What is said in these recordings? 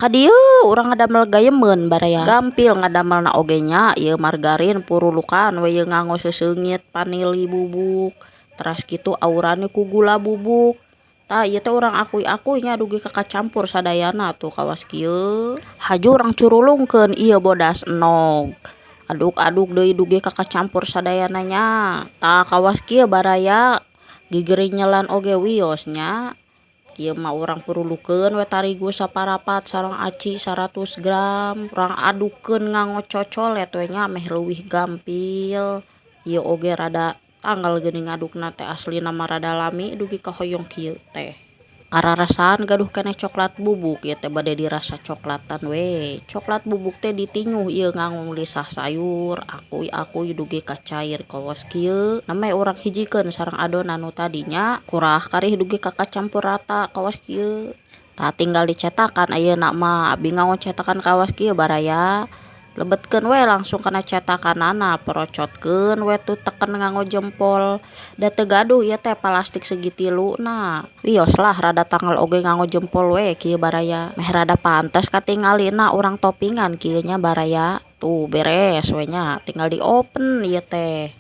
Ka dieu urang ngadamel gayemeun baraya. Gampil ngadamelna oge nya ieu margarin purulukan we ieu nganggo seuseungit vanili bubuk teras kitu auran ku gula bubuk. Tah ieu teh urang akuy-akuy nya dugi ka kacampur sadayana tuh kawas kieu. Haju urang curulungkeun ieu bodas endog. Aduk-aduk deui dugi ka kacampur sadayana nya. Tah kawas kieu baraya gigirinyelan oge wios nya. Ieu mah urang purulukeun we tarigu saparapat sareng aci 100 gram. Urang adukeun nganggo cocolet we nya meh leuwih gampil. Ieu oge rada tanggal geuning ngadukna teh aslina mah rada lami dugi ka hoyong kieu teh. Kararesaan gaduh keneh coklat bubuk ieu teh bade dirasa coklatan we. Coklat bubuk teh ditinyuh ieu nganggo lisah sayur akuy-akuy dugi ka cair kawas kieu. Nembe urang hijikeun sareng adonan nu tadi nya kurah karih dugi ka kacampur rata kawas kieu. Tah tinggal dicetakan ayeuna mah abi nganggo cetakan kawas kieu baraya. Lebetkeun we langsung kana cetakanana porocotkeun we tuh teken nganggo jempol. Da teu gaduh ieu teh palastik segitilu na. Wios lah rada tanggal oge nganggo jempol we kieu baraya. Meh rada pantes katingalina urang toppingan kieu nya baraya. Tuh beres we nya tinggal di oven ieu teh.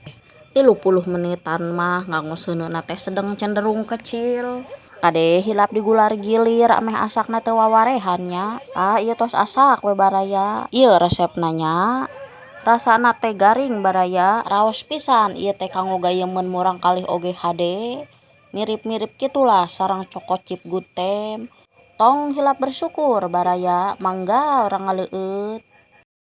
30 menitan mah nganggo seuneuna teh sedeng cenderung kecil. Kade hilap digular gilir ameh asakna teu wawarehan nya. Tah ieu tos asak we baraya. Ieu resepna nya. Rasana teh garing baraya. Raos pisan ieu teh kanggo gayemeun murangkalih oge hade. Mirip-mirip kitulah sareng choco chip Good Time. Tong hilap bersyukur baraya mangga urang ngaleueut.